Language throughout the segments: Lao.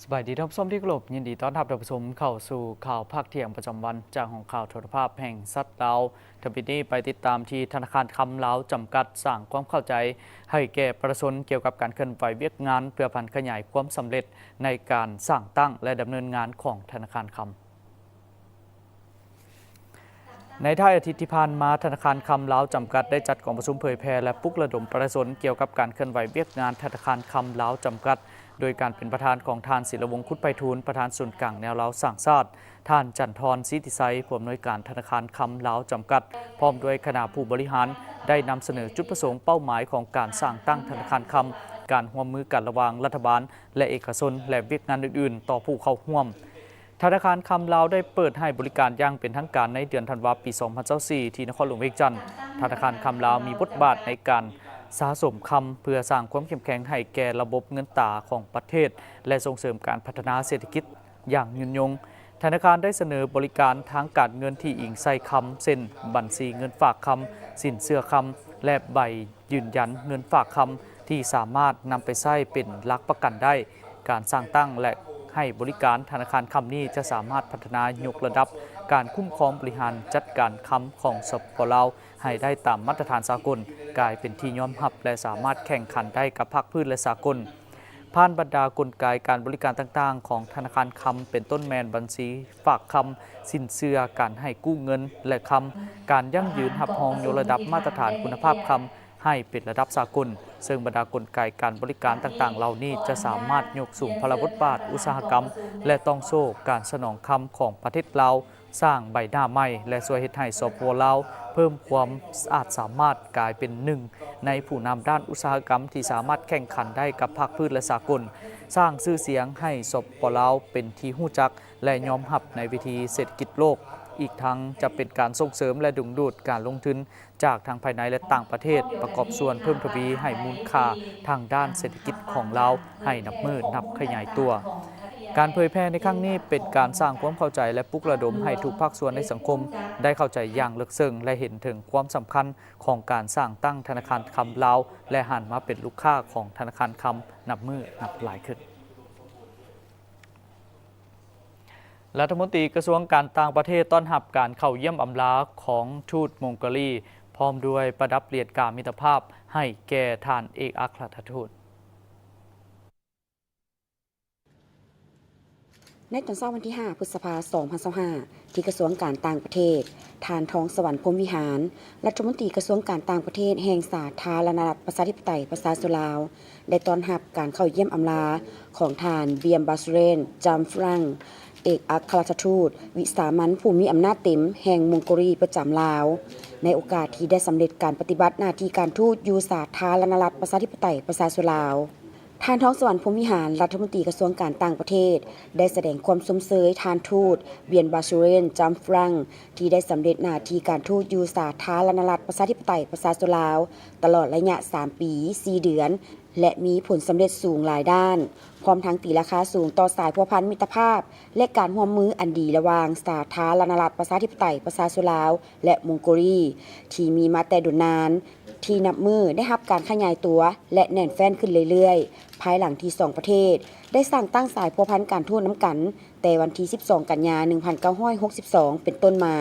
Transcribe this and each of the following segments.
ສະບາຍດີທ່ານຜູ້ຊົມທີ່ເຄົາລົບ, ຍິນດີຕ້ອນຮັບທ່ານຜູ້ຊົມເຂົ້າສູ່ຂ່າວພາກທ່ຽງປະຈຳວັນ ຈາກຫ້ອງຂ່າວໂທລະພາບແຫ່ງຊາດລາວ. ທຳອິດນີ້ໄປຕິດຕາມທີ່ທະນາຄານຄຳລາວຈຳກັດສ້າງຄວາມເຂົ້າໃຈໃຫ້ແກ່ປະຊາຊົນກ່ຽວກັບການເຄື່ອນໄຫວວຽກງານ ເພື່ອຜັນຂະຫຍາຍຄວາມສຳເລັດໃນການສ້າງຕັ້ງ ແລະ ດຳເນີນງານຂອງທະນາຄານຄຳ. ໃນທ້າຍອາທິດທີ່ຜ່ານມາ, ທະນາຄານຄຳລາວຈຳກັດໄດ້ຈັດກອງປະຊຸມເຜີຍແຜ່ ແລະ ປຸກລະດົມປະຊາຊົນກ່ຽວກັບການເຄື່ອນໄຫວວຽກງານທະນາຄານຄຳລາວຈຳກັດ ໂດຍການເປັນປະທານຂອງທ່ານ ສິລະວົງ ຄຸດໄພທູນ, ປະທານສູນກາງແນວລາວສ້າງຊາດ, ທ່ານ ຈັນທອນ ສິດທິໄຊ, ຜູ້ອຳນວຍການທະນາຄານຄຳລາວຈຳກັດ, ພ້ອມດ້ວຍຄະນະຜູ້ບໍລິຫານ ໄດ້ນຳສະເໜີຈຸດປະສົງ, ເປົ້າໝາຍຂອງການສ້າງຕັ້ງທະນາຄານຄຳ, ການຮ່ວມມືກັນລະຫວ່າງລັດຖະບານ ແລະ ເອກະຊົນ ແລະ ວຽກງານອື່ນໆຕໍ່ຜູ້ເຂົ້າຮ່ວມ. ທະນາຄານຄຳລາວໄດ້ເປີດໃຫ້ບໍລິການຢ່າງເປັນທາງການໃນເດືອນທັນວາ ປີສອງພັນຊາວສີ່ ທີ່ນະຄອນຫຼວງວຽງຈັນ. ທະນາຄານຄຳລາວມີບົດບາດໃນການສະສົມຄຳ ເພື່ອສ້າງຄວາມເຂັ້ມແຂງໃຫ້ແກ່ລະບົບເງິນຕາຂອງປະເທດ ແລະ ສົ່ງເສີມການພັດທະນາເສດຖະກິດຢ່າງຍືນຍົງ. ທະນາຄານໄດ້ສະເໜີບໍລິການທາງການເງິນທີ່ອີງໃສ່ຄຳ ເຊັ່ນ ບັນຊີເງິນຝາກຄຳ, ສິນເຊື່ອຄຳ ແລະ ໃບຢືນຢັນເງິນຝາກຄຳ ທີ່ສາມາດນຳໄປໃຊ້ເປັນຫຼັກປະກັນໄດ້. ການສ້າງຕັ້ງ ແລະ ໃຫ້ບໍລິການທະນາຄານຄຳນີ້ ຈະສາມາດພັດທະນາຍົກລະດັບການຄຸ້ມຄອງບໍລິຫານຈັດການຄຳຂອງ ສປປ ລາວ ໃຫ້ໄດ້ຕາມມາດຕະຖານສາກົນ, ກາຍເປັນທີ່ຍອມຮັບ ແລະ ສາມາດແຂ່ງຂັນໄດ້ກັບພາກພື້ນ ແລະ ສາກົນ. ຜ່ານບັນດາກົນໄກການບໍລິການຕ່າງໆຂອງທະນາຄານຄຳ ເປັນຕົ້ນແມ່ນບັນຊີຝາກຄຳ, ສິນເຊື່ອ, ການໃຫ້ກູ້ເງິນ ແລະ ຄຳ, ການຢັ້ງຢືນຮັບຮອງຍົກລະດັບມາດຕະຖານຄຸນນະພາບຄຳ ໃຫ້ເປັນລະດັບສາກົນ, ເຊິ່ງບັນດາກົນໄກການບໍລິການຕ່າງໆເຫຼົ່ານີ້ ຈະສາມາດຍົກສູງພາລະບົດບາດອຸດສາຫະກຳ ແລະ ຕ່ອງໂສ້ການສະໜອງຄຳຂອງປະເທດລາວ, ສ້າງໃບໜ້າໃໝ່ ແລະ ຊ່ວຍເຮັດໃຫ້ ສປປ ລາວ ເພີ່ມຄວາມອາດສາມາດກາຍເປັນໜຶ່ງໃນຜູ້ນຳດ້ານອຸດສາຫະກຳທີ່ສາມາດແຂ່ງຂັນໄດ້ກັບພາກພື້ນ ແລະ ສາກົນ, ສ້າງຊື່ສຽງໃຫ້ ສປປ ລາວ ເປັນທີ່ຮູ້ຈັກ ແລະ ຍອມຮັບໃນເວທີເສດຖະກິດໂລກ, ອີກທັງຈະເປັນການສົ່ງເສີມ ແລະ ດຶງດູດການລົງທຶນ ຈາກທັງພາຍໃນ ແລະ ຕ່າງປະເທດ ປະກອບສ່ວນເພີ່ມທະວີໃຫ້ມູນຄ່າທາງດ້ານເສດຖະກິດຂອງລາວໃຫ້ນັບມື້ນັບຂະຫຍາຍຕົວ. ການເຜີຍແຜ່ໃນຄັ້ງນີ້ເປັນການສ້າງຄວາມເຂົ້າໃຈ ແລະ ປຸກລະດົມໃຫ້ທຸກພາກສ່ວນໃນສັງຄົມໄດ້ເຂົ້າໃຈຢ່າງເລິກເຊິ່ງ ແລະ ເຫັນເຖິງຄວາມສຳຄັນຂອງການສ້າງຕັ້ງທະນາຄານຄຳລາວ ແລະ ຫັນມາເປັນລູກຄ້າຂອງທະນາຄານຄຳນັບມື້ນັບຫຼາຍຂຶ້ນ. ລັດຖະມົນຕີກະຊວງການຕ່າງປະເທດຕ້ອນຮັບການເຂົ້າຢ້ຽມອຳລາຂອງທູດມົງໂກລີ ພ້ອມດ້ວຍປະດັບຫຼຽນກາມິດຕະພາບໃຫ້ແກ່ທ່ານເອກອັກຄະລັດຖະທູດ. ໃນຕອນເຊົ້າວັນທີຫ້າ ພຶດສະພາ ສອງພັນຊາວຫ້າ ທີ່ກະຊວງການຕ່າງປະເທດ, ທ່ານ ທອງສະຫວັນ ພົມວິຫານ, ລັດຖະມົນຕີກະຊວງການຕ່າງປະເທດແຫ່ງສາທາລະນະລັດ ປະຊາທິປະໄຕ ປະຊາຊົນລາວ ໄດ້ຕ້ອນຮັບການເຂົ້າຢ້ຽມອຳລາຂອງທ່ານ ບຽມ ບາຊູເຣນ ຈາມຟຣັງ ເອກອັກຄະລັດຖະທູດວິສາມັນຜູ້ມີອຳນາດເຕັມແຫ່ງມົງໂກລີປະຈຳລາວ ໃນໂອກາດທີ່ໄດ້ສຳເລັດການປະຕິບັດໜ້າທີ່ການທູດຢູ່ສາທາລະນະລັດ ປະຊາທິປະໄຕ ປະຊາຊົນລາວ. ທ່ານ ທອງສະຫວັນ ພົມວິຫານ, ລັດຖະມົນຕີກະຊວງການຕ່າງປະເທດ ໄດ້ສະແດງຄວາມຊົມເຊີຍທ່ານທູດ ບຽນ ບາຊູເຣນ ຈາມຟຣັງ ທີ່ໄດ້ສຳເລັດໜ້າທີ່ການທູດຢູ່ສາທາລະນະລັດ ປະຊາທິປະໄຕ ປະຊາຊົນລາວ ຕະຫຼອດໄລຍະສາມປີ ສີ່ເດືອນ ແລະ ມີຜົນສຳເລັດສູງຫຼາຍດ້ານ, ພ້ອມທັງຕີລາຄາສູງຕໍ່ສາຍພົວພັນມິດຕະພາບ ແລະ ການຮ່ວມມືອັນດີລະຫວ່າງສາທາລະນະລັດ ປະຊາທິປະໄຕ ປະຊາຊົນລາວ ແລະ ມົງໂກລີ ທີ່ມີມາແຕ່ດົນນານ, ທີ່ນັບມື້ໄດ້ຮັບການຂະຫຍາຍຕົວ ແລະ ແໜ້ນແຟ້ນຂຶ້ນເລື້ອຍໆ ພາຍຫຼັງທີ່ສອງປະເທດໄດ້ສ້າງຕັ້ງສາຍພົວພັນການທູດນຳກັນ ແຕ່ວັນທີສິບສອງ ກັນຍາ ໜຶ່ງພັນເກົ້າຮ້ອຍຫົກສິບສອງ ເປັນຕົ້ນມາ.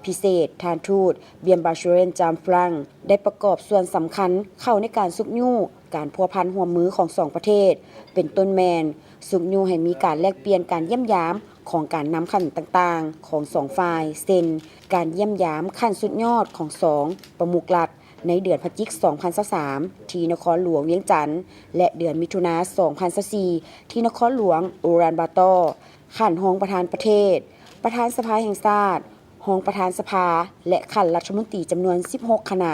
ພິເສດ, ທ່ານທູດ ບຽມ ບາຊູເຣນ ຈາມຟຣັງ ໄດ້ປະກອບສ່ວນສຳຄັນເຂົ້າໃນການຊຸກຍູ້ການພົວພັນຮ່ວມມືຂອງສອງປະເທດ, ເປັນຕົ້ນແມ່ນຊຸກຍູ້ໃຫ້ມີການແລກປ່ຽນການຢ້ຽມຢາມຂອງການນຳຂັ້ນຕ່າງໆຂອງສອງຝ່າຍ, ເຊັ່ນ ການຢ້ຽມຢາມຂັ້ນສຸດຍອດຂອງສອງປະມຸກລັດ ໃນເດືອນພະຈິກ ສອງພັນຊາວສາມ ທີ່ນະຄອນຫຼວງວຽງຈັນ ແລະ ເດືອນມິຖຸນາ ສອງພັນຊາວສີ່ ທີ່ນະຄອນຫຼວງອູຣານບາຕໍ, ຂັ້ນຮອງປະທານປະເທດ, ປະທານສະພາແຫ່ງຊາດ, ຮອງປະທານສະພາ ແລະ ຂັ້ນລັດຖະມົນຕີ ຈຳນວນສິບຫົກຄະນະ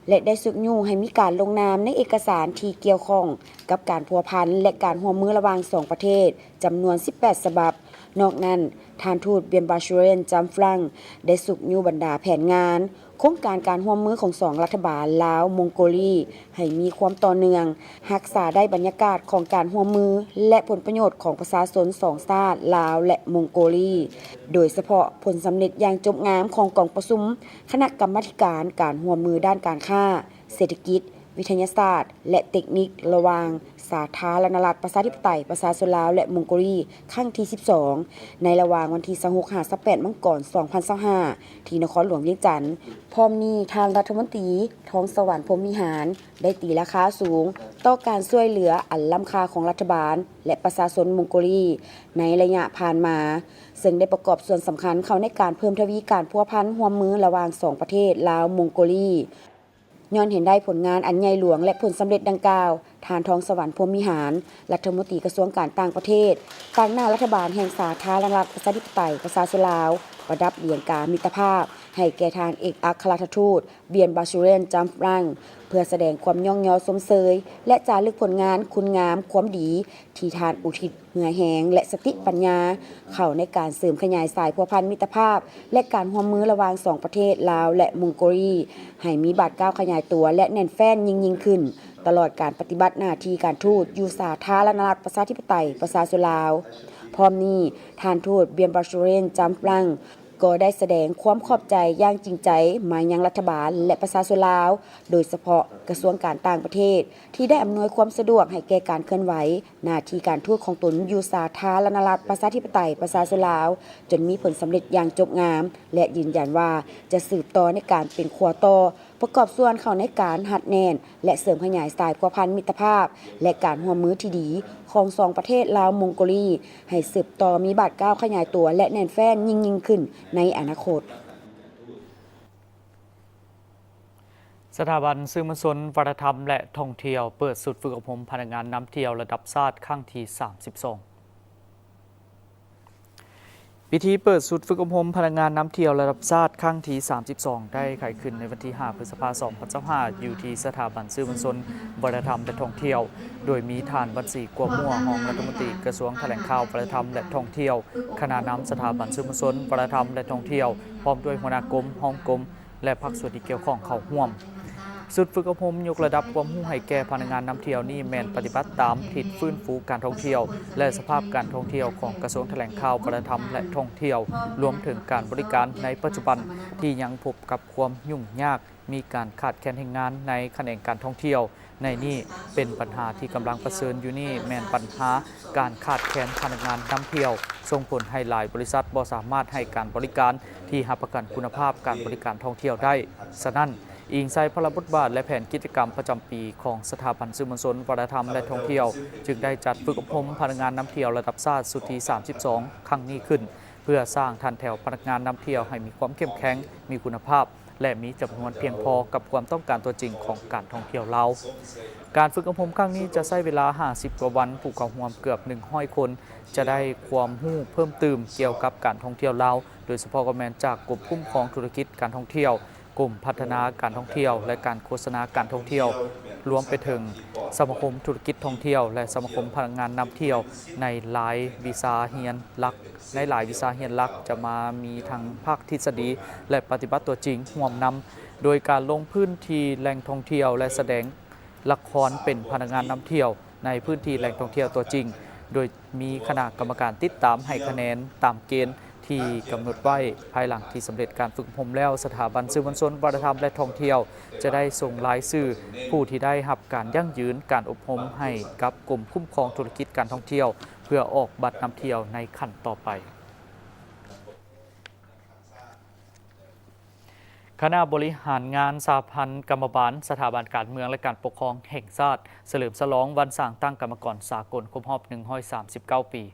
ແລະ ໄດ້ຊຸກຍູ້ໃຫ້ມີການລົງນາມໃນເອກະສານທີ່ກ່ຽວຂ້ອງກັບການພົວພັນ ແລະ ການຮ່ວມມືລະຫວ່າງສອງປະເທດ ຈຳນວນສິບແປດສະບັບ. ນອກນັ້ນ, ທ່ານທູດ ບຽມ ບາຊູເຣນ ຈາມຟຣັງ ໄດ້ຊຸກຍູ້ບັນດາແຜນງານ, ໂຄງການການຮ່ວມມືຂອງສອງລັດຖະບານລາວ-ມົງໂກລີ ໃຫ້ມີຄວາມຕໍ່ເນື່ອງ, ຮັກສາໄດ້ບັນຍາກາດຂອງການຮ່ວມມື ແລະ ຜົນປະໂຫຍດຂອງປະຊາຊົນສອງຊາດ ລາວ ແລະ ມົງໂກລີ, ໂດຍສະເພາະຜົນສຳເລັດຢ່າງຈົບງາມຂອງກອງປະຊຸມຄະນະກຳມາທິການການຮ່ວມມືດ້ານການຄ້າ, ເສດຖະກິດ, ວິທະຍາສາດ ແລະ ເຕັກນິກ ລະຫວ່າງສາທາລະນະລັດ ປະຊາທິປະໄຕ ປະຊາຊົນລາວ ແລະ ມົງໂກລີ ຄັ້ງທີສິບສອງ ໃນລະຫວ່າງວັນທີຊາວຫົກ ຫາ ຊາວແປດ ມັງກອນ ສອງພັນຊາວຫ້າ ທີ່ນະຄອນຫຼວງວຽງຈັນ. ພ້ອມນີ້, ທ່ານລັດຖະມົນຕີ ທອງສະຫວັນ ພົມວິຫານ ໄດ້ຕີລາຄາສູງຕໍ່ການຊ່ວຍເຫຼືອອັນລ້ຳຄ່າຂອງລັດຖະບານ ແລະ ປະຊາຊົນມົງໂກລີ ໃນໄລຍະຜ່ານມາ, ເຊິ່ງໄດ້ປະກອບສ່ວນສຳຄັນເຂົ້າໃນການເພີ່ມທະວີການພົວພັນຮ່ວມມືລະຫວ່າງສອງປະເທດ ລາວ-ມົງໂກລີ. ຍ້ອນເຫັນໄດ້ຜົນງານອັນໃຫຍ່ຫຼວງ ແລະ ຜົນສຳເລັດດັ່ງກ່າວ, ທ່ານ ທອງສະຫວັນ ພົມວິຫານ ລັດຖະມົນຕີກະຊວງການຕ່າງປະເທດ ຕາງໜ້າລັດຖະບານແຫ່ງສາທາລະນະລັດ ປະຊາທິປະໄຕ ປະຊາຊົນລາວ ປະດັບລຽງກາມິດຕະພາບໃຫ້ແກ່ທ່ານເອກອັກຄະລັດຖະທູດ ວຽນບາຊູເຣນ ຈຳຟຣັງ ເພື່ອສະແດງຄວາມຍ້ອງຍໍຊົມເຊີຍ ແລະ ຈາລຶກຜົນງານຄຸນງາມຄວາມດີ ທີ່ທ່ານອຸທິດເຫື່ອແຮງ ແລະ ສະຕິປັນຍາ ເຂົ້າໃນການເສີມຂະຫຍາຍສາຍພົວພັນມິດຕະພາບ ແລະ ການຮ່ວມມືລະຫວ່າງສອງປະເທດ ລາວ ແລະ ມົງໂກລີ ໃຫ້ມີບາດກ້າວຂະຫຍາຍຕົວ ແລະ ແໜ້ນແຟ້ນຍິ່ງໆຂຶ້ນ ຕະຫຼອດການປະຕິບັດໜ້າທີ່ການທູດຢູ່ສາທາລະນະລັດ ປະຊາທິປະໄຕ ປະຊາຊົນລາວ. ພ້ອມນີ້, ທ່ານທູດ ວຽນບາຊູເຣນ ຈຳຟຣັງ ກໍໄດ້ສະແດງຄວາມຂອບໃຈຢ່າງຈິງໃຈມາຍັງລັດຖະບານ ແລະ ປະຊາຊົນລາວ, ໂດຍສະເພາະກະຊວງການຕ່າງປະເທດ ທີ່ໄດ້ອຳນວຍຄວາມສະດວກໃຫ້ແກ່ການເຄື່ອນໄຫວໜ້າທີ່ການທູດຂອງຕົນຢູ່ສາທາລະນະລັດ ປະຊາທິປະໄຕ ປະຊາຊົນລາວ ຈົນມີຜົນສຳເລັດຢ່າງຈົບງາມ ແລະ ຢືນຢັນວ່າຈະສືບຕໍ່ໃນການເປັນຂົວຕໍ່ ປະກອບສ່ວນເຂົ້າໃນການຮັດແໜ້ນ ແລະ ເສີມຂະຫຍາຍສາຍພົວພັນມິດຕະພາບ ແລະ ການຮ່ວມມືທີ່ດີຂອງສອງປະເທດລາວ-ມົງໂກລີ ໃຫ້ສືບຕໍ່ມີບາດກ້າວຂະຫຍາຍຕົວ ແລະ ແໜ້ນແຟ້ນຍິ່ງໆຂຶ້ນໃນອະນາຄົດ. ສະຖາບັນສື່ມວນຊົນ ວັດທະນະທຳ ແລະ ທ່ອງທ່ຽວ ເປີດຊຸດຝຶກອົບຮົມພະນັກງານນຳທ່ຽວລະດັບຊາດຄັ້ງທີສາມສິບສອງ. ພິທີເປີດຊຸດຝຶກອົບຮົມພະນັກງານນຳທ່ຽວລະດັບຊາດຄັ້ງທີສາມສິບສອງ ໄດ້ໄຂຂຶ້ນໃນວັນທີຫ້າ ພຶດສະພາ ສອງພັນຊາວຫ້າ ຢູ່ທີ່ສະຖາບັນສື່ມວນຊົນ ວັດທະນະທຳ ແລະ ທ່ອງທ່ຽວ, ໂດຍມີທ່ານ ວັນສີ ກວມຫົວ ຮອງລັດຖະມົນຕີກະຊວງຖະແຫຼງຂ່າວ ວັດທະນະທຳ ແລະ ທ່ອງທ່ຽວ, ຄະນະນຳສະຖາບັນສື່ມວນຊົນ ວັດທະນະທຳ ແລະ ທ່ອງທ່ຽວ, ພ້ອມດ້ວຍຫົວໜ້າກົມ, ຮອງກົມ ແລະ ພາກສ່ວນທີ່ກ່ຽວຂ້ອງເຂົ້າຮ່ວມ. ຊຸດຝຶກອົບຮົມຍົກລະດັບຄວາມຮູ້ໃຫ້ແກ່ພະນັກງານນຳທ່ຽວນີ້ແມ່ນປະຕິບັດຕາມທິດຟື້ນຟູການທ່ອງທ່ຽວ ແລະ ສະພາບການທ່ອງທ່ຽວຂອງກະຊວງຖະແຫຼງຂ່າວ ວັດທະນະທຳ ແລະ ທ່ອງທ່ຽວ, ລວມເຖິງການບໍລິການໃນປັດຈຸບັນທີ່ຍັງພົບກັບຄວາມຫຍຸ້ງຍາກ, ມີການຂາດແຄນແຮງງານໃນຂະແໜງການທ່ອງທ່ຽວ. ໃນນີ້ເປັນບັນຫາທີ່ກຳລັງປະເຊີນຢູ່ນີ້ແມ່ນບັນຫາການຂາດແຄນພະນັກງານນຳທ່ຽວ, ສົ່ງຜົນໃຫ້ຫຼາຍບໍລິສັດບໍ່ສາມາດໃຫ້ການບໍລິການທີ່ຮັບປະກັນຄຸນນະພາບການບໍລິການທ່ອງທ່ຽວໄດ້. ສະນັ້ນ, ອີງໃສ່ພາລະບົດບາດ ແລະ ແຜນກິດຈະກຳປະຈຳປີຂອງສະຖາບັນສື່ມວນຊົນ ວັດທະນະທຳ ແລະ ທ່ອງທ່ຽວ, ຈຶ່ງໄດ້ຈັດຝຶກອົບຮົມພະນັກງານນຳທ່ຽວລະດັບຊາດຊຸດທີສາມສິບສອງ ຄັ້ງນີ້ຂຶ້ນ, ເພື່ອສ້າງຖັນແຖວພະນັກງານນຳທ່ຽວໃຫ້ມີຄວາມເຂັ້ມແຂງ, ມີຄຸນນະພາບ ແລະ ມີຈຳນວນພຽງພໍກັບຄວາມຕ້ອງການຕົວຈິງຂອງການທ່ອງທ່ຽວລາວ. ການຝຶກອົບຮົມຄັ້ງນີ້ຈະໃຊ້ເວລາຫ້າສິບກວ່າວັນ, ຜູ້ເຂົ້າຮ່ວມເກືອບໜຶ່ງຮ້ອຍຄົນ ຈະໄດ້ຄວາມຮູ້ເພີ່ມຕື່ມກ່ຽວກັບການທ່ອງທ່ຽວລາວ, ໂດຍສະເພາະກໍແມ່ນຈາກກົມຄຸ້ມຄອງທຸລະກິດການທ່ອງທ່ຽວ, ກົມພັດທະນາການທ່ອງທ່ຽວ ແລະ ການໂຄສະນາການທ່ອງທ່ຽວ, ລວມໄປເຖິງສະມາຄົມທຸລະກິດທ່ອງທ່ຽວ ແລະ ສະມາຄົມພະນັກງານນຳທ່ຽວໃນຫຼາຍວິຊາຮຽນຫຼັກ. ໃນຫຼາຍວິຊາຮຽນຫຼັກຈະມາມີທັງພາກທິດສະດີ ແລະ ປະຕິບັດຕົວຈິງຮ່ວມນຳ, ໂດຍການລົງພື້ນທີ່ແຫຼ່ງທ່ອງທ່ຽວ ແລະ ສະແດງລະຄອນເປັນພະນັກງານນຳທ່ຽວໃນພື້ນທີ່ແຫຼ່ງທ່ອງທ່ຽວຕົວຈິງ, ໂດຍມີຄະນະກຳມະການຕິດຕາມໃຫ້ຄະແນນຕາມເກນທີ່ກຳນົດໄວ້. ພາຍຫຼັງທີ່ສຳເລັດການຝຶກອົບຮົມແລ້ວ, ສະຖາບັນສື່ມວນຊົນ ວັດທະນະທຳ ແລະ ທ່ອງທ່ຽວ ຈະໄດ້ສົ່ງລາຍຊື່ຜູ້ທີ່ໄດ້ຮັບການຢັ້ງຢືນການອົບຮົມໃຫ້ກັບກົມຄຸ້ມຄອງທຸລະກິດການທ່ອງທ່ຽວ ເພື່ອອອກບັດນຳທ່ຽວໃນຂັ້ນຕໍ່ໄປ. ຄະນະບໍລິຫານງານສະຫະພັນກຳມະບານ ສະຖາບັນການເມືອງ ແລະ ການປົກຄອງແຫ່ງຊາດ ສະເຫຼີມສະຫຼອງວັນສ້າງຕັ້ງກຳມະກອນສາກົນຄົບຮອບໜຶ່ງຮ້ອຍສາມສິບເກົ້າປີ.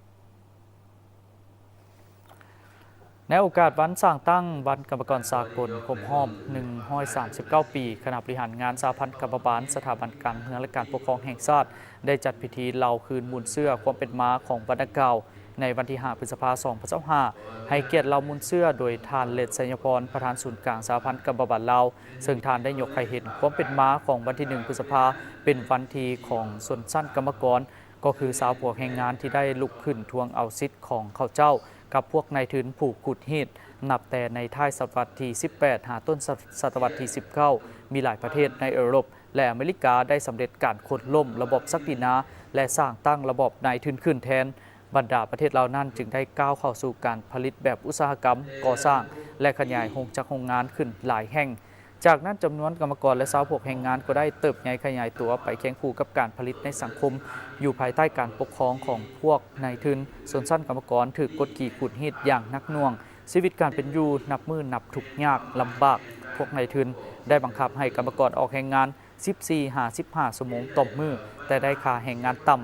ໃນໂອກາດວັນສ້າງຕັ້ງວັນກຳມະກອນສາກົນຄົບຮອບໜຶ່ງຮ້ອຍສາມສິບເກົ້າປີ, ຄະນະບໍລິຫານງານສະຫະພັນກຳມະບານ ສະຖາບັນການເມືອງ ແລະ ການປົກຄອງແຫ່ງຊາດ ໄດ້ຈັດພິທີເລົ່າຄືນມູນເຊື້ອຄວາມເປັນມາຂອງວັນດັ່ງກ່າວ ໃນວັນທີຫ້າ ພຶດສະພາ ສອງພັນຊາວຫ້າ ໃຫ້ກຽດເລົ່າມູນເຊື້ອໂດຍທ່ານ ເລັດ ໄຊຍະພອນ ປະທານສູນກາງສະຫະພັນກຳມະບານລາວ, ເຊິ່ງທ່ານໄດ້ຍົກໃຫ້ເຫັນຄວາມເປັນມາຂອງວັນທີໜຶ່ງ ພຶດສະພາ ເປັນວັນທີຂອງຊົນຊັ້ນກຳມະກອນ, ກໍຄືຊາວພວກແຮງງານທີ່ໄດ້ລຸກຂຶ້ນທວງເອົາສິດຂອງເຂົາເຈົ້າກັບພວກນາຍທຶນຜູ້ຂູດຮີດ, ນັບແຕ່ໃນທ້າຍສະຕະວັດທີສິບແປດ ຫາຕົ້ນສະ ສະຕະວັດທີສິບເກົ້າ, ມີຫຼາຍປະເທດໃນເອີຣົບ ແລະ ອາເມລິກາໄດ້ສຳເລັດການໂຄ່ນລົ້ມລະບອບສັກດິນາ ແລະ ສ້າງຕັ້ງລະບອບນາຍທຶນຂຶ້ນແທນ. ບັນດາປະເທດເຫຼົ່ານັ້ນຈຶ່ງໄດ້ກ້າວເຂົ້າສູ່ການຜະລິດແບບອຸດສາຫະກຳ, ກໍ່ສ້າງ ແລະ ຂະຫຍາຍໂຮງຈັກໂຮງງານຂຶ້ນຫຼາຍແຫ່ງ. ຈາກນັ້ນຈຳນວນກຳມະກອນ ແລະ ຊາວພວກແຮງງານກໍໄດ້ເຕີບໃຫຍ່ຂະຫຍາຍຕົວໄປຄຽງຄູ່ກັບການຜະລິດໃນສັງຄົມ ຢູ່ພາຍໃຕ້ການປົກຄອງຂອງພວກນາຍທຶນ. ຊົນຊັ້ນກຳມະກອນຖືກກົດຂີ່ຂູດຮີດຢ່າງໜັກໜ່ວງ, ຊີວິດການເປັນຢູ່ນັບມື້ນັບທຸກຍາກລຳບາກ. ພວກນາຍທຶນໄດ້ບັງຄັບໃຫ້ກຳມະກອນອອກແຮງງານ ສິບສີ່ຫາສິບຫ້າຊົ່ວໂມງຕໍ່ມື້, ແຕ່ໄດ້ຄ່າແຮງງານຕ່ຳ.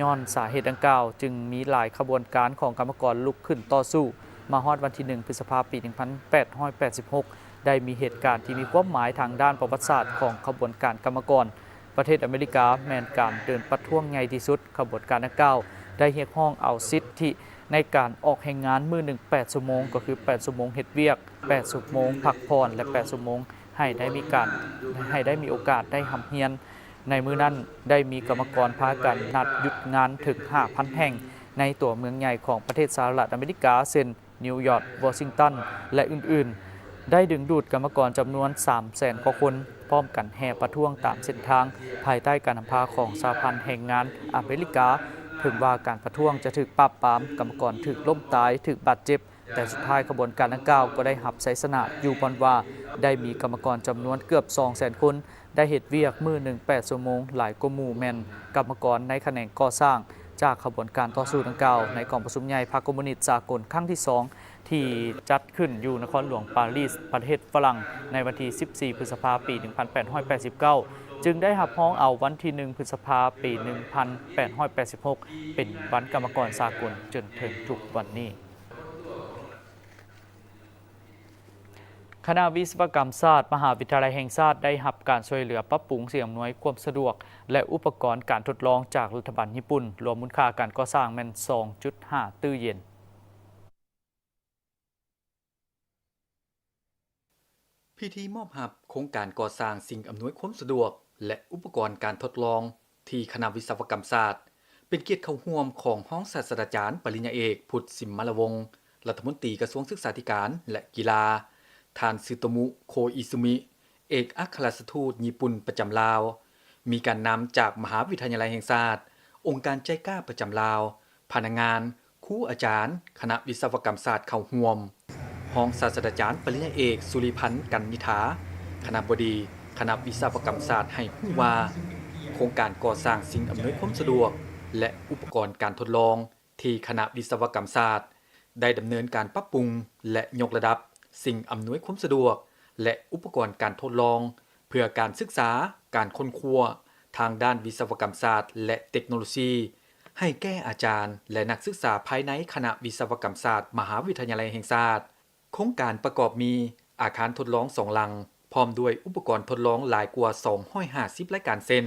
ຍ້ອນສາເຫດດັ່ງກ່າວ, ຈຶ່ງມີຫຼາຍຂະບວນການຂອງກຳມະກອນລຸກຂຶ້ນຕໍ່ສູ້. ມາຮອດວັນທີໜຶ່ງ ພຶດສະພາ ປີໜຶ່ງພັນແປດຮ້ອຍແປດສິບຫົກ ໄດ້ມີເຫດການທີ່ມີຄວາມໝາຍທາງດ້ານປະຫວັດສາດຂອງຂະບວນການກຳມະກອນ. ປະເທດອາເມລິກາແມ່ນການເດີນປະທ້ວງໃຫຍ່ທີ່ສຸດ. ຂະບວນການດັ່ງກ່າວໄດ້ຮຽກຮ້ອງເອົາສິດທິ ໃນການອອກແຮງງານມື້ໜຶ່ງແປດຊົ່ວໂມງ, ກໍຄືແປດຊົ່ວໂມງເຮັດວຽກ, ແປດຊົ່ວໂມງພັກຜ່ອນ ແລະ ແປດຊົ່ວໂມງໃຫ້ໄດ້ມີການ, ໃຫ້ໄດ້ມີໂອກາດໄດ້ຮ່ຳຮຽນ. ໃນມື້ນັ້ນໄດ້ມີກຳມະກອນພາກັນນັດຢຸດງານເຖິງຫ້າພັນແຫ່ງ ໃນຕົວເມືອງໃຫຍ່ຂອງປະເທດສະຫະລັດອາເມລິກາ ເຊັ່ນ ນິວຢອກ, ວໍຊິງຕັນ ແລະ ອື່ນໆ, ໄດ້ດຶງດູດກຳມະກອນຈຳນວນສາມແສນກວ່າຄົນ ພ້ອມກັນແຫ່ປະທ້ວງຕາມເສັ້ນທາງ ພາຍໃຕ້ການນຳພາຂອງສະຫະພັນແຮງງານອາເມລິກາ. ເຖິງວ່າການປະທ້ວງຈະຖືກປາບປາມ, ກຳມະກອນຖືກລົ້ມຕາຍ, ຖືກບາດເຈັບ, ແຕ່ສຸດທ້າຍຂະບວນການດັ່ງກ່າວກໍໄດ້ຮັບໄຊຊະນະ ຢູ່ບ່ອນວ່າໄດ້ມີກຳມະກອນຈຳນວນເກືອບສອງແສນຄົນ ໄດ້ເຮັດວຽກມື້ໜຶ່ງແປດຊົ່ວໂມງ, ຫຼາຍກວ່າໝູ່ແມ່ນກຳມະກອນໃນຂະແໜງກໍ່ສ້າງ. ຈາກຂະບວນການຕໍ່ສູ້ດັ່ງກ່າວ ໃນກອງປະຊຸມໃຫຍ່ພັກຄອມມູນິດສາກົນຄັ້ງທີສອງ ທີ່ຈັດຂຶ້ນຢູ່ນະຄອນຫຼວງປາຣີສ ປະເທດຝຣັ່ງ ໃນວັນທີສິບສີ່ ພຶດສະພາ ປີໜຶ່ງພັນແປດຮ້ອຍແປດສິບເກົ້າ ຈຶ່ງໄດ້ຮັບຮອງເອົາວັນທີໜຶ່ງ ພຶດສະພາ ປີໜຶ່ງພັນແປດຮ້ອຍແປດສິບຫົກ ເປັນວັນກຳມະກອນສາກົນຈົນເຖິງທຸກວັນນີ້. ຄະນະວິສະວະກຳສາດ ມະຫາວິທະຍາໄລແຫ່ງຊາດ ໄດ້ຮັບການຊ່ວຍເຫຼືອປັບປຸງສິ່ງອຳນວຍຄວາມສະດວກ ແລະ ອຸປະກອນການທົດລອງຈາກລັດຖະບານຍີ່ປຸ່ນ, ລວມມູນຄ່າການກໍ່ສ້າງແມ່ນສອງຈຸດຫ້າຕື້ເຢນ. ພິທີມອບຮັບໂຄງການກໍ່ສ້າງສິ່ງອຳນວຍຄວາມສະດວກ ແລະ ອຸປະກອນການທົດລອງ ທີ່ຄະນະວິສະວະກຳສາດ ເປັນກຽດເຂົ້າຮ່ວມຂອງຮອງສາດສະດາຈານປະລິນຍາເອກ ພຸດ ສິມມະລະວົງ ລັດຖະມົນຕີກະຊວງສຶກສາທິການ ແລະ ກິລາ, ທ່ານ ຊຶໂຕມຸ ໂຄອິຊຸມິ ເອກອັກຄະລັດຖະທູດຍີ່ປຸ່ນປະຈຳລາວ, ມີການນຳຈາກມະຫາວິທະຍາໄລແຫ່ງຊາດ, ອົງການໄຈກາປະຈຳລາວ, ພະນັກງານ, ຄູອາຈານຄະນະວິສະວະກຳສາດເຂົ້າຮ່ວມ. ຮອງສາດສະດາຈານປະລິນຍາເອກ ສຸລິພັນ ກັນນິຖາ ຄະນະບໍດີຄະນະວິສະວະກຳສາດ ໃຫ້ຮູ້ວ່າ ໂຄງການກໍ່ສ້າງສິ່ງອຳນວຍຄວາມສະດວກ ແລະ ອຸປະກອນການທົດລອງ ທີ່ຄະນະວິສະວະກຳສາດ ໄດ້ດຳເນີນການປັບປຸງ ແລະ ຍົກລະດັບສິ່ງອຳນວຍຄວາມສະດວກ ແລະ ອຸປະກອນການທົດລອງ ເພື່ອການສຶກສາ, ການຄົ້ນຄວ້າທາງດ້ານວິສະວະກຳສາດ ແລະ ເຕັກໂນໂລຊີ ໃຫ້ແກ່ອາຈານ ແລະ ນັກສຶກສາພາຍໃນຄະນະວິສະວະກຳສາດ ມະຫາວິທະຍາໄລແຫ່ງຊາດ. ໂຄງການປະກອບມີອາຄານທົດລອງສອງຫຼັງ ພ້ອມດ້ວຍອຸປະກອນທົດລອງຫຼາຍກວ່າສອງຮ້ອຍຫ້າສິບລາຍການ ເຊັ່ນ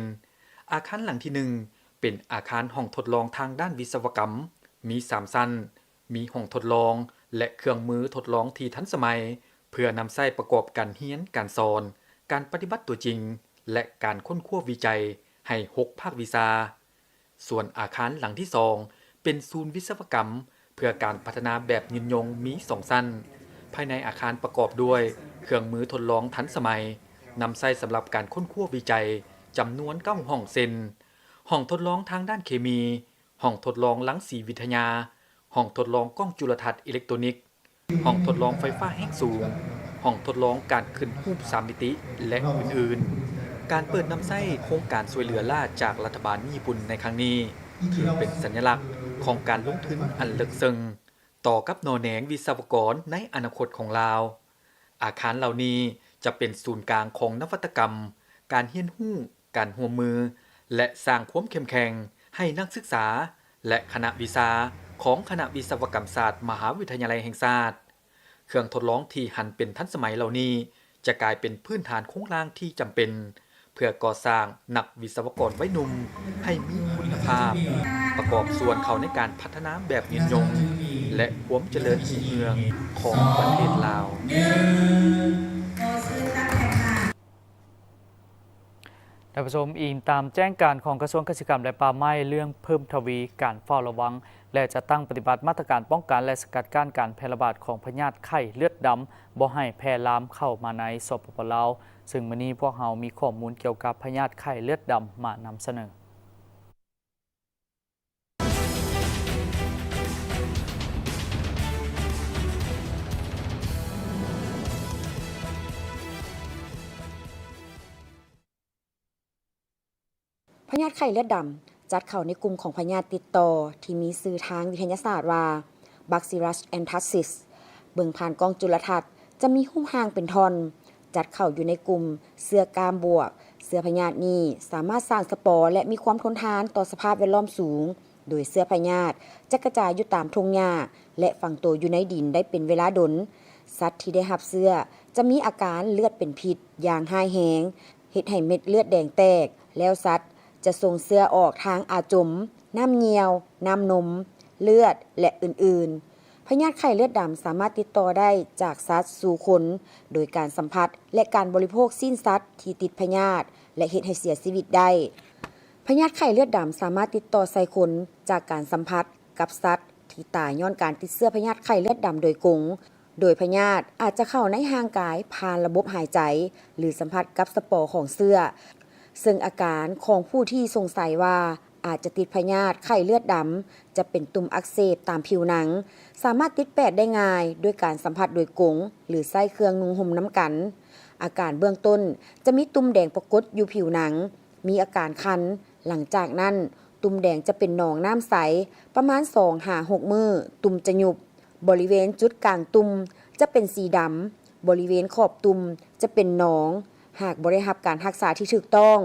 ອາຄານຫຼັງທີໜຶ່ງ ເປັນອາຄານຫ້ອງທົດລອງທາງດ້ານວິສະວະກຳ ມີສາມຊັ້ນ, ມີຫ້ອງທົດລອງ ແລະ ເຄື່ອງມືທົດລອງທີ່ທັນສະໄໝ ເພື່ອນຳໃຊ້ປະກອບການຮຽນການສອນ, ການປະຕິບັດຕົວຈິງ ແລະ ການຄົ້ນຄວ້າວິໄຈໃຫ້ຫົກພາກວິຊາ. ສ່ວນອາຄານຫຼັງທີສອງ ເປັນສູນວິສະວະກຳເພື່ອການພັດທະນາແບບຍືນຍົງ ມີສອງຊັ້ນ. ພາຍໃນອາຄານປະກອບດ້ວຍເຄື່ອງມືທົດລອງທັນສະໄໝ ນຳໃຊ້ສຳລັບການຄົ້ນຄວ້າວິໄຈ ຈຳນວນເກົ້າຫ້ອງ ເຊັ່ນ ຫ້ອງທົດລອງທາງດ້ານເຄມີ, ຫ້ອງທົດລອງລັງສີວິທະຍາ, ຫ້ອງທົດລອງກ້ອງຈຸລະທັດອີເລັກໂຕນິກ, ຫ້ອງທົດລອງໄຟຟ້າແຮງສູງ, ຫ້ອງທົດລອງການຂຶ້ນຮູບສາມມິຕິ ແລະ ອື່ນໆ. ການເປີດນຳໃຊ້ໂຄງການຊ່ວຍເຫຼືອລ້າຈາກລັດຖະບານຍີ່ປຸ່ນໃນຄັ້ງນີ້ ຖືເປັນສັນຍະລັກຂອງການລົງທຶນອັນເລິກເຊິ່ງ ຕໍ່ກັບໜໍ່ແໜງວິສະວະກອນໃນອະນາຄົດຂອງລາວ. ອາຄານເຫຼົ່ານີ້ຈະເປັນສູນກາງຂອງນະວັດຕະກຳ, ການຮຽນຮູ້, ການຮ່ວມມື ແລະ ສ້າງຄວາມເຂັ້ມແຂງໃຫ້ນັກສຶກສາ ແລະ ຄະນະວິຊາຂອງຄະນະວິສະວະກຳສາດ ມະຫາວິທະຍາໄລແຫ່ງຊາດ. ເຄື່ອງທົດລອງທີ່ຫັນເປັນທັນສະໄໝເຫຼົ່ານີ້ ຈະກາຍເປັນພື້ນຖານໂຄງລ່າງທີ່ຈຳເປັນ ເພື່ອກໍ່ສ້າງນັກວິສະວະກອນໄວໜຸ່ມໃຫ້ມີຄຸນນະພາບ, ປະກອບສ່ວນເຂົ້າໃນການພັດທະນາແບບຍືນຍົງ ແລະ ຄວາມຈະເລີນຮຸ່ງເຮືອງຂອງປະເທດລາວ. ທ່ານຜູ້ຊົມ, ອີງຕາມແຈ້ງການຂອງກະຊວງກະສິກຳ ແລະ ປ່າໄມ້ ເລື່ອງເພີ່ມທະວີການເຝົ້າລະວັງ ແລະ ຈັດຕັ້ງປະຕິບັດມາດຕະການປ້ອງກັນ ແລະ ສະກັດກັ້ນການແຜ່ລະບາດຂອງພະຍາດໄຂ້ເລືອດດຳ ບໍ່ໃຫ້ແຜ່ລາມເຂົ້າມາໃນ ສປປ ລາວ, ເຊິ່ງມື້ນີ້ພວກເຮົາມີຂໍ້ມູນກ່ຽວກັບພະຍາດໄຂ້ເລືອດດຳມານຳສະເໜີ. ທ່ ພະຍາດໄຂ້ເລືອດດຳ ຈັດເຂົ້າໃນກຸ່ມຂອງພະຍາດຕິດຕໍ່ທີ່ມີຊື່ທາງວິທະຍາສາດວ່າ Bacillus anthracis. ເບິ່ງຜ່ານກ້ອງຈຸລະທັດ ຈະມີຮູບຮ່າງເປັນທ່ອນ, ຈັດເຂົ້າຢູ່ໃນກຸ່ມເຊື້ອກ້າມບວກ. ເຊື້ອພະຍາດນີ້ສາມາດສ້າງສະປອ ແລະ ມີຄວາມທົນທານຕໍ່ສະພາບແວດລ້ອມສູງ, ໂດຍເຊື້ອພະຍາດຈະກະຈາຍຢູ່ຕາມທົ່ງຫຍ້າ ແລະ ຝັງໂຕຢູ່ໃນດິນໄດ້ເປັນເວລາດົນ. ສັດທີ່ໄດ້ຮັບເຊື້ອຈະມີອາການເລືອດເປັນພິດຢ່າງຮ້າຍແຮງ, ເຮັດໃຫ້ເມັດເລືອດແດງແຕກ, ແລ້ວສັດຈະສົ່ງເຊື້ອອອກທາງອາຈົມ, ນ້ຳຍ່ຽວ, ນ້ຳນົມ, ເລືອດ ແລະ ອື່ນໆ. ພະຍາດໄຂ້ເລືອດດຳສາມາດຕິດຕໍ່ໄດ້ຈາກສັດສູ່ຄົນ ໂດຍການສຳຜັດ ແລະ ການບໍລິໂພກຊີ້ນສັດທີ່ຕິດພະຍາດ ແລະ ເຮັດໃຫ້ເສຍຊີວິດໄດ້. ພະຍາດໄຂ້ເລືອດດຳສາມາດຕິດຕໍ່ໃສ່ຄົນຈາກການສຳຜັດກັບສັດທີ່ຕາຍຍ້ອນການຕິດເຊື້ອພະຍາດໄຂ້ເລືອດດຳໂດຍກົງ, ໂດຍພະຍາດອາດຈະເຂົ້າໃນຮ່າງກາຍຜ່ານລະບົບຫາຍໃຈ ຫຼື ສຳຜັດກັບສະປອຂອງເຊື້ອ, ເຊິ່ງອາການຂອງຜູ້ທີ່ສົງໄສວ່າອາດຈະຕິດພະຍາດໄຂ້ເລືອດດຳ ຈະເປັນຕຸ່ມອັກເສບຕາມຜິວໜັງ, ສາມາດຕິດແປດໄດ້ງ່າຍດ້ວຍການສຳຜັດໂດຍກົງ ຫຼື ໃຊ້ເຄື່ອງນຸ່ງຫົ່ມນຳກັນ. ອາການເບື້ອງຕົ້ນຈະມີຕຸ່ມແດງປາກົດຢູ່ຜິວໜັງ, ມີອາການຄັນ, ຫຼັງຈາກນັ້ນ ຕຸ່ມແດງຈະເປັນໜອງນ້ຳໃສ, ປະມານສອງຫາຫົກມື້ ຕຸ່ມຈະຍຸບ. ບໍລິເວນຈຸດກາງຕຸ່ມຈະເປັນສີດຳ, ບໍລິເວນຂອບຕຸ່ມຈະເປັນໜອງ. ຫາກບໍ່ໄດ້ຮັບການຮັກສາທີ່ຖືກຕ້ອງ,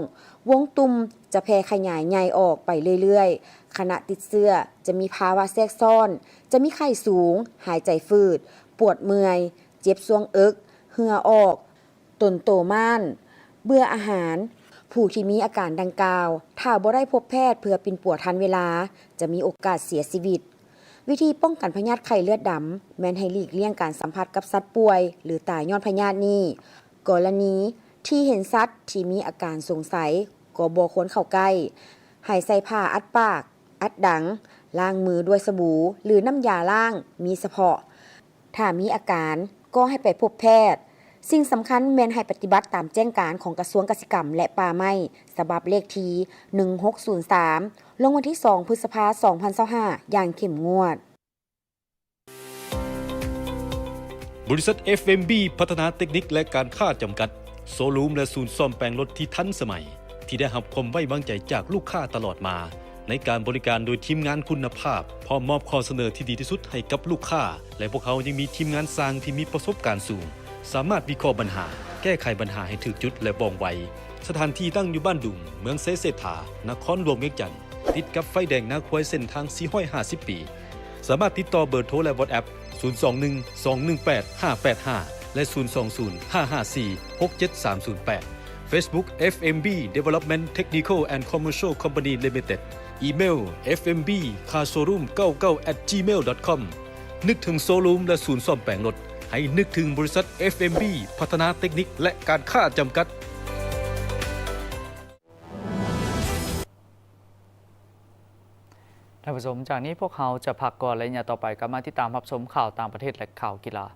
ວົງຕຸ່ມຈະແຜ່ຂະຫຍາຍໃຫຍ່ອອກໄປເລື້ອຍໆ. ຂະນະຕິດເຊື້ອຈະມີພາວະແຊກຊ້ອນ, ຈະມີໄຂ້ສູງ, ຫາຍໃຈຝືດ, ປວດເມື່ອຍ, ເຈັບຊ່ວງເອິກ, ເຫື່ອອອກ, ຕົນໂຕມ້ານ, ເບື່ອອາຫານ. ຜູ້ທີ່ມີອາການດັ່ງກ່າວ ຖ້າບໍ່ໄດ້ພົບແພດເພື່ອປິ່ນປົວທັນເວລາ ຈະມີໂອກາດເສຍຊີວິດ. ວິທີປ້ອງກັນພະຍາດໄຂ້ເລືອດດຳ ແມ່ນໃຫ້ຫຼີກລ່ຽງການສຳຜັດກັບສັດປ່ວຍ ຫຼື ຕາຍຍ້ອນພະຍາດນີ້. ກໍລະນີທີ່ເຫັນສັດທີ່ມີອາການສົງໄສ ກໍບໍ່ຄວນເຂົ້າໃກ້. ໃຫ້ໃສ່ຜ້າອັດປາກ, ອັດດັງ, ລ້າງມືດ້ວຍສະບູ ຫຼື ນ້ຳຢາລ້າງມີສະເພາະ. ຖ້າມີອາການກໍໃຫ້ໄປພົບແພດ. ສິ່ງສຳຄັນແມ່ນໃຫ້ປະຕິບັດຕາມແຈ້ງການຂອງກະຊວງກະສິກຳ ແລະ ປ່າໄມ້ ສະບັບເລກທີໜຶ່ງຫົກສູນສາມ ລົງວັນທີສອງ ພຶດສະພາ ສອງພັນຊາວຫ້າ ຢ່າງເຂັ້ມງວດ. ບໍລິສັດ ເອັຟເອັມບີ ພັດທະນາເຕັກນິກ ແລະ ການຄ້າ ຈຳກັດ, ໂຊຣູມ ແລະ ສູນສ້ອມແປງລົດທີ່ທັນສະໄໝ ທີ່ໄດ້ຮັບຄວາມໄວ້ວາງໃຈຈາກລູກຄ້າຕະຫຼອດມາ ໃນການບໍລິການໂດຍທີມງານຄຸນນະພາບ, ພ້ອມມອບຂໍ້ສະເໜີທີ່ດີທີ່ສຸດໃຫ້ກັບລູກຄ້າ ແລະ ພວກເຮົາຍັງມີທີມງານຊ່າງທີ່ມີປະສົບການສູງ, ສາມາດວິເຄາະບັນຫາ, ແກ້ໄຂບັນຫາໃຫ້ຖືກຈຸດ ແລະ ວ່ອງໄວ. ສະຖານທີ່ຕັ້ງຢູ່ບ້ານດຸງ, ເມືອງໄຊເສດຖາ, ນະຄອນຫຼວງວຽງຈັນ, ຕິດກັບໄຟແດງນາຄວາຍເສັ້ນທາງສີ່ຮ້ອຍຫ້າສິບປີ. ສາມາດຕິດຕໍ່ເບີໂທ ແລະ WhatsApp ສູນສອງໜຶ່ງ ສອງໜຶ່ງແປດ ຫ້າແປດຫ້າ ແລະ ສູນສອງສູນ ຫ້າຫ້າສີ່ ຫົກເຈັດສາມສູນແປດ. Facebook ເອັຟເອັມບີ Development Technical and Commercial Company Limited. ອີເມວ ເອັຟເອັມບີ ຄາ ໂຊຣູມ ເກົ້າເກົ້າ ແອັດ ຈີເມວ ດອດ ຄອມ. ນຶກເຖິງໂຊຣູມ ແລະ ສູນສ້ອມແປງລົດ, ໃຫ້ນຶກເຖິງບໍລິສັດ ເອັຟເອັມບີ ພັດທະນາເຕັກນິກ ແລະ ການຄ້າ ຈຳກັດ. ທ່ານຜູ້ຊົມ, ຈາກນີ້ພວກເຮົາຈະພັກກ່ອນ ແລະ ໄລຍະຕໍ່ໄປກັບມາຕິດຕາມຮັບຊົມຂ່າວຕ່າງປະເທດ ແລະ ຂ່າວກິລາ.